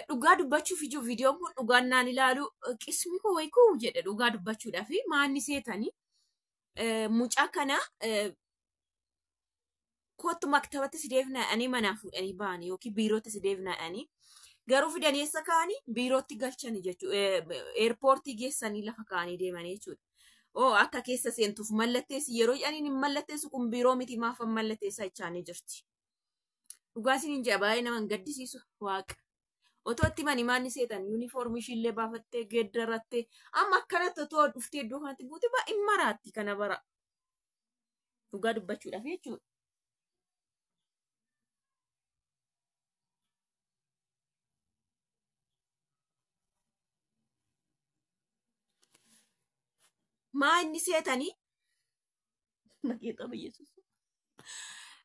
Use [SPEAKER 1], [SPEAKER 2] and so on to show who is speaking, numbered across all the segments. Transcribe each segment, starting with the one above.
[SPEAKER 1] Dhugaa dubbachuuf ijoo viidiyoon kun dhugaan naan ilaalu qismi koo wayii koo jedhe dhugaa dubbachuudhaaf maanni seetanii mucaa kana kottu maktabatti si deefnaa manaa fuudhanii ba'anii yookiin biirootti si deefnaa garuu fidanii eessa kaa'anii biirootti galchanii jechuudha. Eerpoortii geessanii lafa kaa'anii deemanii jechuudha. Oo akka keessa seentuuf mallatteessi yeroo jedhaniin hin mallatteessu kun biiroo miti maaf mallatteessaa jechaanii jirti. Dhugaa isiniin jedha baay'ee nama hin gaddisiisu waaqa. Otoo itti mani maanni seetan yuunifoormii ishiillee baafattee geeddarattee amma akkanatti otoo dhuftee iddoo kanatti buute baay'ee maraatti kana bara. Dhugaa dubbachuudhaaf jechuudha. Maa inni seetanii?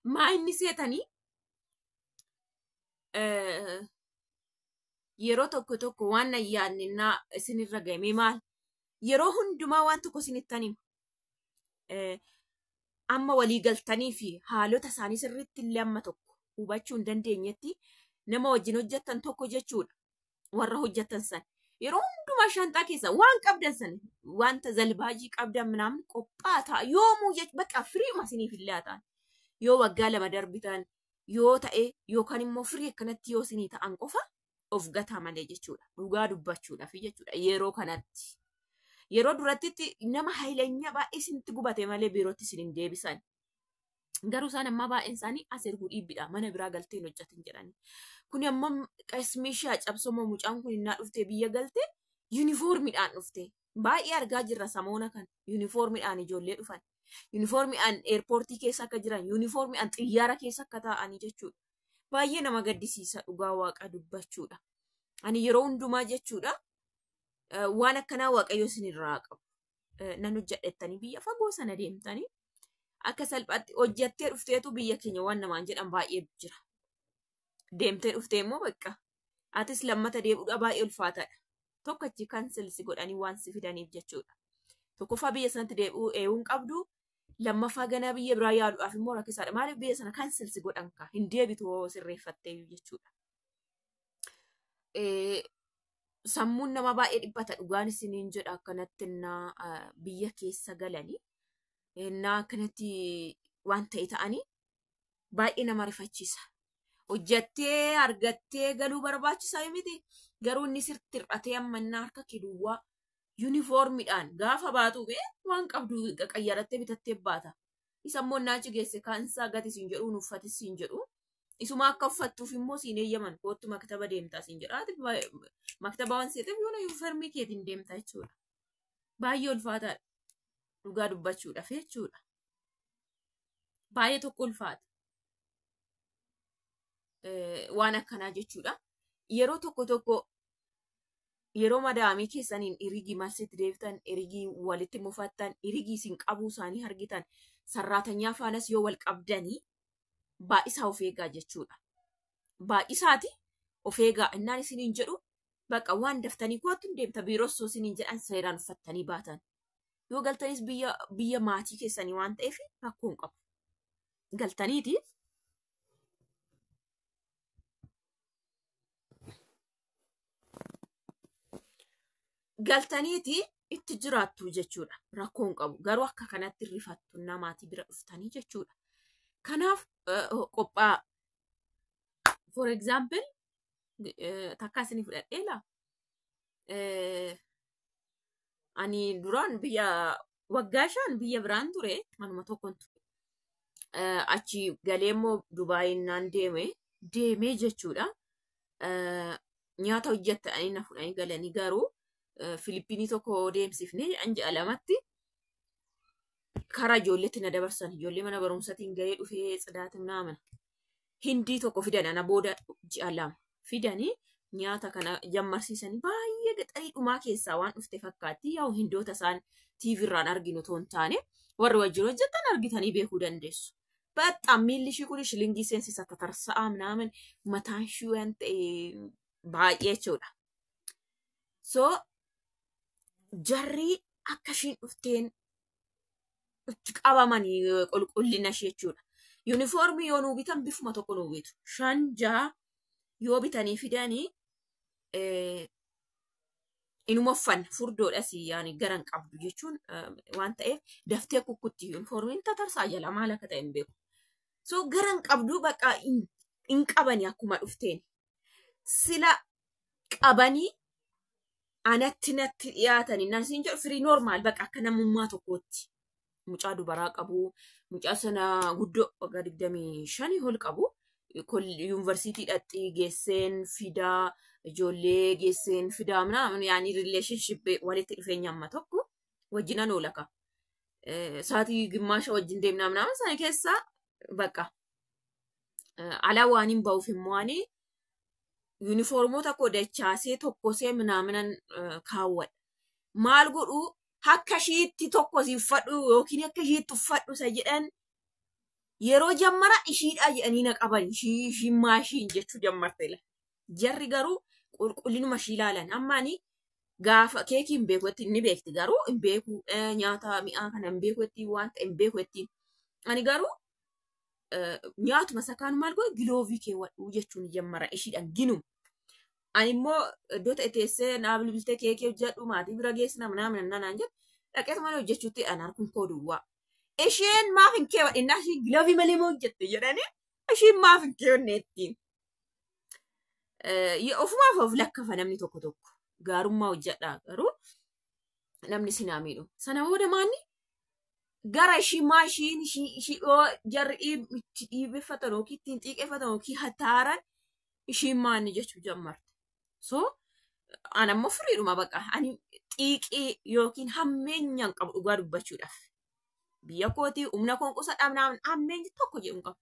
[SPEAKER 1] Maa inni seetanii? Yeroo tokko tokko waan na yaadne naa isinirra gahee maal? Yeroo hundumaa waan tokko isinittan hima. Amma walii galtanii fi haalota isaanii sirriitti illee amma tokko hubachuu hin dandeenyetti nama wajjin hojjettan tokko jechuudha. Warra hojjettan sana. Yeroo hundumaa shanxaa keessa waan qabdan sana wanta zalbaajii qabdan minaamin qophaa ta'a. Yoomuu jechuudha bakka firiima isiniif illee ta'an. Yoo waggaa lama darbitan yoo ta'e yookaan immoo firii akkanatti yoo isinii ta'an qofa of gataa malee jechuudha. Dhugaa dubbachuudhaaf jechuudha yeroo kanatti. Yeroo durattitti nama hailanya baay'ee isinitti gubate malee biirootti isin hin deebisan. Garuu isaan ammaa baay'een isaanii as erguu dhiibbidha. Mana biraa galtee hin hojjetin jedhani. Kuni ammoo qismii ishee cabsoma mucaan kun innaa dhuftee biyya galte yuunifoormiidhaan dhufte. Baay'ee argaa jirra samoona kana. Yuunifoormiidhaan ijoollee dhufan. Yuunifoormiidhaan eerpoortii keessa akka jiran, yuunifoormiidhaan xiyyaara keessa akka taa'anii jechuudha. Baay'ee nama gaddisiisa dhugaa waaqa dubbachuudha. Ani yeroo hundumaa jechuudha waan akkanaa waaqayyo isinirraa qabu. Nan hojjedhettanii biyya fagoo sana deemtanii akka salphaatti hojjettee dhufteetu biyya keenya waan namaan jedhan baay'ee jira. Deemtee dhuftee immoo bakka atis lammata deebi'uudha baay'ee ulfaataadha. Tokko achi kansilsi godhanii waan si fidaniif jechuudha. Tokkoffaa biyya sanatti deebi'uu eeyyuu qabdu. Lammaffaa ganaa biyya biraa yaaluudhaaf immoo rakkisaadha. Maaliif biyya sana kansilsi godhan kaa hin deebitu hoo sirreeffattee jechuudha. Sammuun nama baay'ee dhiphata dhugaan isiniin jedha akkanatti innaa biyya keessa galanii innaa akkanatti waan ta'e ta'anii baay'ee nama rifachiisa. Hojjattee argattee galuu barbaachisaa miti. Garuu inni sirriitti hir'atee amma innaa harka kee duwwaa yuunifoormiidhaan gaafa baatu waan qabdu qayyarattee bitattee baata. Isa immoo innaa achi geesse kaansaa gati siin jedhu uffatis siin jedhu. Isuma akka uffattuuf immoo siin eeyyaman kootu maktaba deemtaa siin jedha. Maktaba waan seeteef yoona yuunifoormii keetiin deemtaa jechuudha. Baay'ee ulfaataadha. Dhugaa dubbachuudhaaf jechuudha. Baay'ee tokko ulfaata. Waan akkanaa jechuudha. Yeroo tokko tokko yeroo madaamii keessaniin irigii marsitti deebitan, irigii walitti mufattan, irigii isin qabuu isaanii argitan, sarraatanyaa faanas yoo wal qabdanii baay'isaa of eegaa jechuudha. Baay'isaati of eegaa innaan isiniin jedhu bakka waan daftanii kootu hin deemta biiroo osoo isiniin jedhan seeraan uffattanii baatan. Yoo galtanis biyya maatii keessanii waan ta'eef rakkoo hin qabu. Galtaniiti. Galtaniiti itti jiraattu jechuudha. Rakkoo hin qabu. Garuu akka kanatti rifattu namaatii bira dhuftanii jechuudha. Kanaaf qophaa for example takka isinii fudhadhee laa ani duraan biyya waggaa 5 biyya biraan ture manuma tokkon ture. Achi galee immoo Dubaayin naan deemee jechuudha. Nyaata hojjettanii na fudhanii galanii garuu Filippinii tokko deemsifnee ji'a 2tti karaa ijoolleetti na dabarsan. Ijoollee mana barumsaatiin gahee dhufee tsidaati naamana. Hindii tokko fidan ana booda ji'a 2 fidanii nyaata kana jammarsiisanii baay'ee gaxarii dhumaa keessaa waan dhufte fakkaatti. Yaa'u hindoota isaan TV irraan arginu otoo hin taane warri wajjin hojjetan argitanii beekuu dandeessu. Baxxaan miilli ishii kun shilingii seensisa tatarsa'aa minaamin mataan ishii waan ta'e baay'ee jechuudha. So jarri akka ishiin dhufteen itti qabamanii qulqullina ishee jechuudha. Yuunifoormii yoo nuu bitan bifuma tokko nuu bitu. 5 6 yoo bitanii fidanii Inuma uffanna furdoodhas yaani garan qabdu jechuun waan ta'eef daftee kukkutti yuunifoormiin tatarsaa jala maal akka ta'e hin beeku. So garan qabdu bakka hin qabani akkuma dhufteen. Sila qabanii anatti natti dhiyaatanii nan siin jedhu firii normaal bakka akka namummaa tokkootti. Mucaa dubaraa qabu, mucaa sana guddoo waggaa 25 ol qabu. Yuunivarsiitii dhaqxii geesseen fidaa, ijoollee geesseen fidaa, ምናምን yaani relationship walitti dhufeenya amma tokko wajjinan oola ka. Sa'aatii gimmaasha wajjin deemnaa ምናምን sana keessa bakka alaa waan hin ba'uuf immoo ani yuunifoormoota koo dachaasee tokkosee ምናምንን kaawwadha. Maal godhuu akka ishiitti tokkosii uffadhu yookiin akka ishiitti uffadhu isa jedhan yeroo jammara ishiidha jedhanii na qaban ishii ishii maashiin jechuu jammarte la. Jarri garuu qulqullinuma ishii ilaalan. Amma ani gaafa keekii hin beeku ni beekti garuu hin beeku nyaata mi'aa kana hin beeku waan ta'e hin beeku. Ani garuu nyaatuma sakaan maal godhu giloovii keewwadhu jechuun jammara ishiidhaan ginuma. Ani immoo iddoo ta'e teessee naa bilbiltee keekii hojjedhu maatii bira geessina ምናምን naan jedhu dhaqees malee hojjechuutti an harkuun koo duwwaa. Isheen maaf hin keewwadhe innaa isheen giloovii malee moo hojjette jedhanii isheen maaf hin keewwanne ittiin. Ofumaaf of lakkafa namni tokko tokko gaarummaa hojjedhaa garuu namni sinaa miidhu. Sana booda maanni gara ishii maa ishiin ishii jarri itti dhiibeffatan yookiin ittiin xiiqeffatan yookiin hataaran ishiin maanni jechuu jammarte. So an ammoo firiidhuma baqa ani xiiqii yookiin hammeenyaan qabu dhugaa dubbachuudhaaf. Biyya kootii humna koon qusadhaaf naan hammeenyi tokko jedhu hin qabu.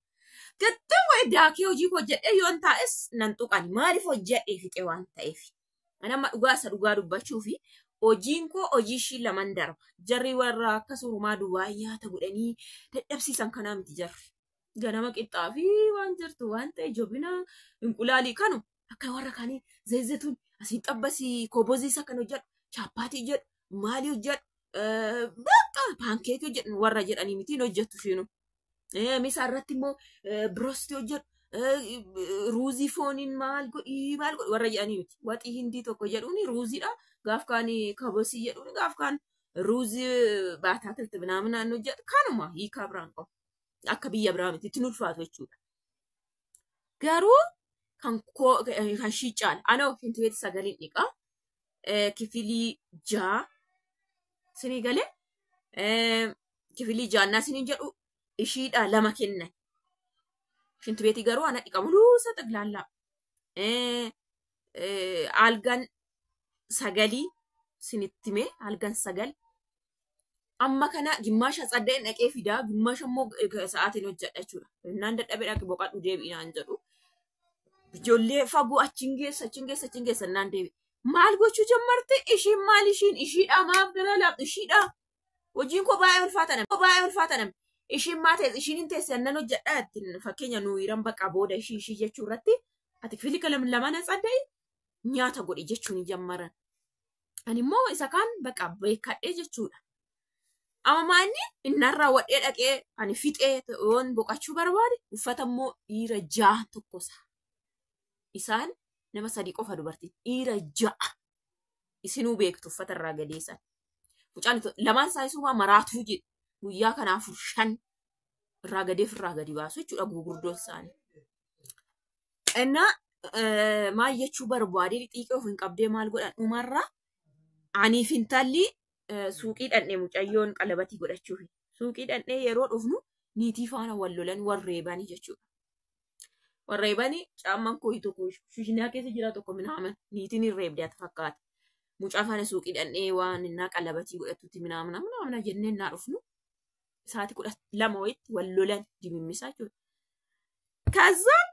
[SPEAKER 1] Gattee wayi daakee hojii koo hojjedhee yoon taa'es nan tuqani maaliif hojjedhee fixe waan ta'eef. Ani amma dhugaa isa dhugaa dubbachuu fi hojiin koo hojii ishii laman darba. Jarri warra akka suurumaa duwwaa nyaata godhanii dadhabsiisan kanaa miti jarri. Ganama qixxaa fi waan jirtu waan ta'e jobina inqulaalii kanu akka warra kaanii zayzatuun asii xabbasii kobozii isa kan hojjedhu chaappaatii jedhu maalii hojjedhu bakka paankeekii hojjedhu warra jedhanii miti hin hojjettu ishiinu. Misa irratti immoo birostii hojjedhu ruuzii fooniin maal godhii maal godhi warra jedhanii miti. Waxii hindii tokko jedhuuni ruuziidha. Gaaf kaan kabosii jedhuuni gaaf kaan ruuzii baataa tilti ምናምን hojjedhu kanuma hiikaa biraan qabu. Akka biyya biraa miti ittiin ulfaatu jechuudha. Garuu kan shii caala. Anoo fintiweeti sagaliin dhiqaa. Kifilii 6 sinii galee kifilii ja'annaa siniin jedhu ishiidha lama kennan. Shintibeetii garuu ana dhiqa muluusa xiglaallaa. Algan sagalii sinitti himee algan 9. Amma kana gimmaasha tsadda'een dhaqee fidaa gimmaasha immoo sa'aatiin hojjedha jechuudha. Innaan dadhabee dhaqee boqadhu deebi'inaan jedhu. Ijoollee fagoo achiin geessa achiin geessa achiin geessa innaan deebi'e. Maal gochuu jammarte ishiin maal ishiin ishiidha maaf gara laaftu ishiidha. Hojiin koo baay'ee ulfaata nama baay'ee ulfaata nama. Ishiin maa ta'e ishiin hin teesse annan hojjedha ittiin fakkeenya nuyiran bakka booda ishii ishii jechuu irratti ati kifilii kalam lamaan tsadda'i nyaata godhi jechuun ni jammaran. Ani immoo isa kaan bakka beekadhee jechuudha. Amma maanni innaan raawwadhee dhaqee ani fixee yoon boqachuu barbaade uffata immoo dhiira 6 tokkosa. Isaan nama 3 qofa dubartiin dhiira 6 isinuu beektu uffata irraa gadeessan. Mucaan lamaan isaanii maraatuu jedhu guyyaa kana 4 5 irraa gadeef irraa gadi baasu jechuudha gurguddoon isaanii. Innaa maal jechuu barbaadee xiiqii of hin qabdee maal godhan dhumarraa aniif intalli suuqii dhandhee mucayyoon qalabatii godhachuufi. Suuqii dhandhee yeroo dhufnu niitii faana wal lolan warreebanii jechuudha. Warreebanii caammaan koo tokko shishinaa keessa jira tokko ምናምን niitiin hin reebdee ati fakkaata. Mucaa faana suuqii dhandhee waan innaa qalabatii godhatutti ምናምን ምናምን jennee innaa dhufnu sa'aatii 12 wayitti wal lolan dimimmisaa jechuudha. Kazzaan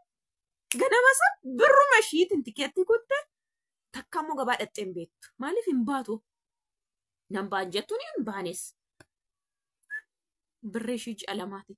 [SPEAKER 1] ganama isa birruma ishiitiin tikeettii kutte takka immoo gabaa dhaqxee hin beektu. Maaliif hin baatu? Nan baan jettuun hin baanes. Birri ishii ji'a lamaati.